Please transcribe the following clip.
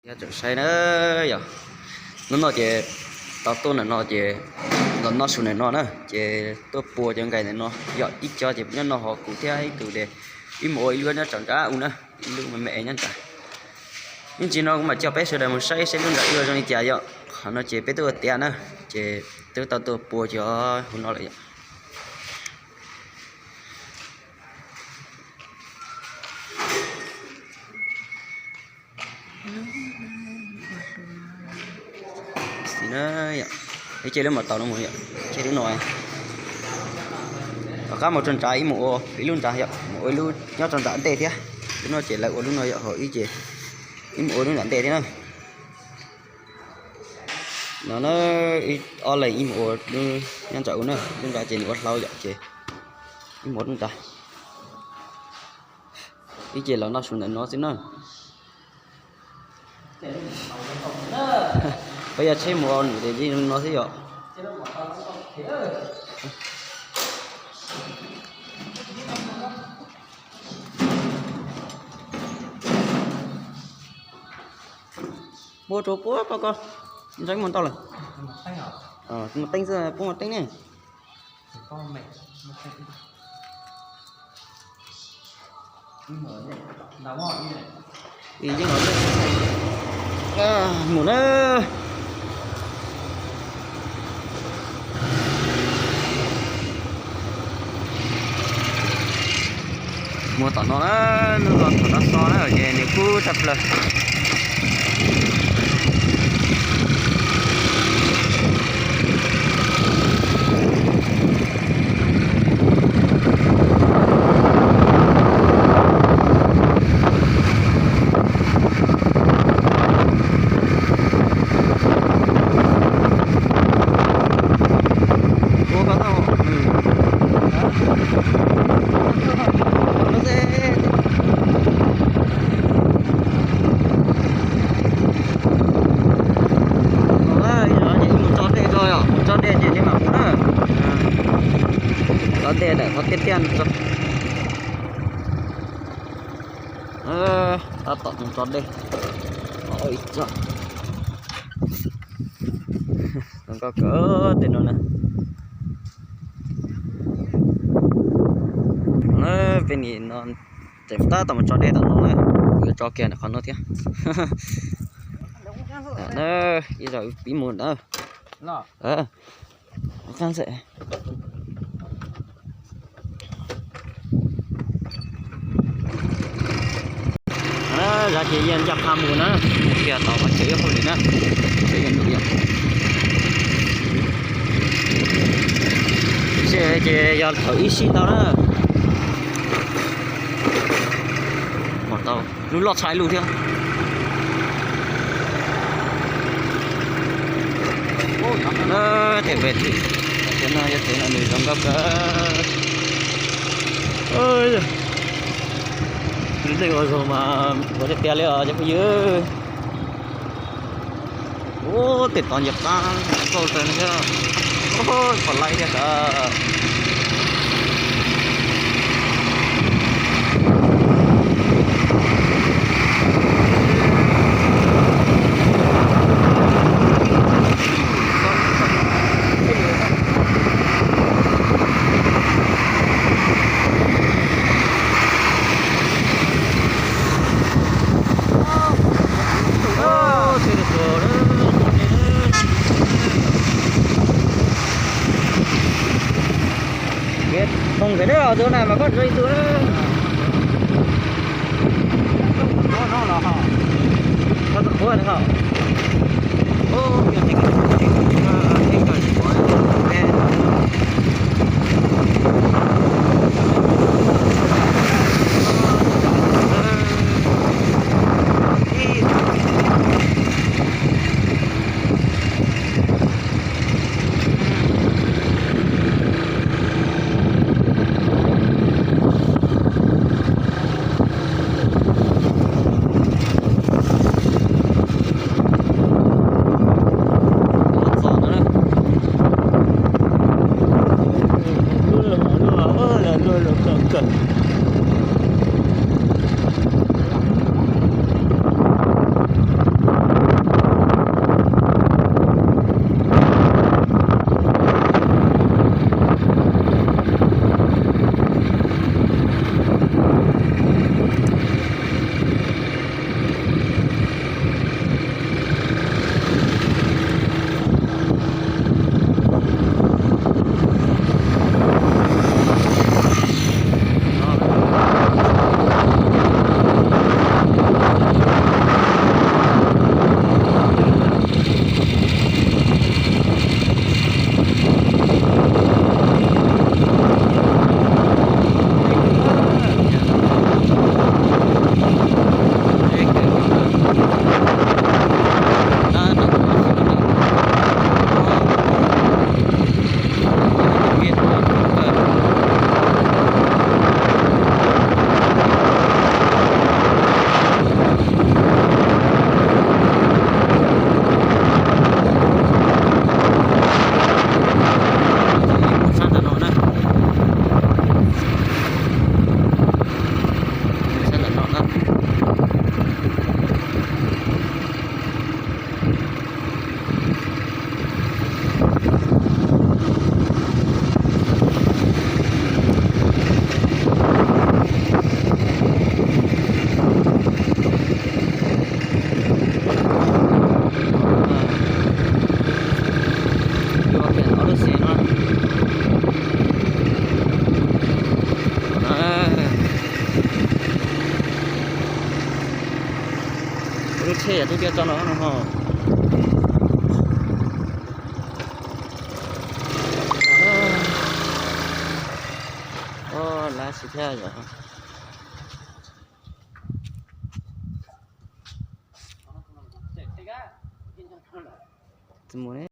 Yog tseem saib na yom, hnub no ces tau tuaj ntawm no ces los noj su ntawm no na, ces tuaj pua cov nkais ntawm no yom, ib co ces nyob no hauv kuv thiab ib tug ces wb mus ua ib lub nyob tsaus nrad u na, ib lub me me nyob nrad. Ib ntsis no kuv mam coj peb sawv daws mus saib saib lub nrad ua zoo li cas yom, qhov no ces peb twb ua tiav na, ces twb tau tuaj pua cov hauv no lawm yom. Xis na yom, ib ce lub mos taus no mus yom, ce lub no. Tom qab mus rau nrad ib mus ua ib lub nrad yom, mus ua ib lub nyob rau nram ntej thiab. Lub no ces lawv ua lub no yom, hauv ib ces ib mus ua lub nram ntej thiab na. No na, ib ob leeg ib mus ua lub nyob nrad u na, lub nrad ces nws ua hlau yom ces ib mus ua lub nrad. Ib ce los noj su ntawm no xwb na. Peb yog tsheb mus ua num ces no xwb yom. Muab rau puab koj, koj ntseeb mus ntau lawm. Mus teeb xwb, puab mus teeb ne. Mus na. Muaj tom no na, lub no thaum no xo na ces nws kub tshaj plaws. Mus tso dej tso yom, mus tso dej ces nej mam mus na. Tso dej ntawm qhov tiaj tiaj tso. Tab tom mus tso dej. Ib tsob zoo nkauj kawg tej no na. Peb nim no tseem tab tom mus tso dej tom no na, kuv yuav tso kiag ntawm qhov no thiab. Ib zaug pib mus na. Zaj ces yeej ncaj qha mus na, mus kiag tom qhov chaw ib hauj lwm na, chaw ib hauj lwm. Ces yog thaum ib sij ntau na. Mus tau lub loj tshaj ib lub thiab. Tej pem tim no yog tsev no nws zoo nkauj kawg. Lub neej ua zog mas ua tiag tiag li os cov phooj ywg. Ub, tej tod nce qab nkauj tag thiab. Pom laib thiab sas. Mus nkawd na, tus na mas koj ntxuav ib tug na. Koj tus qhuab no. Lub tiaj tso no no ho. Lab xwb thiab yom. Tsis mus ne.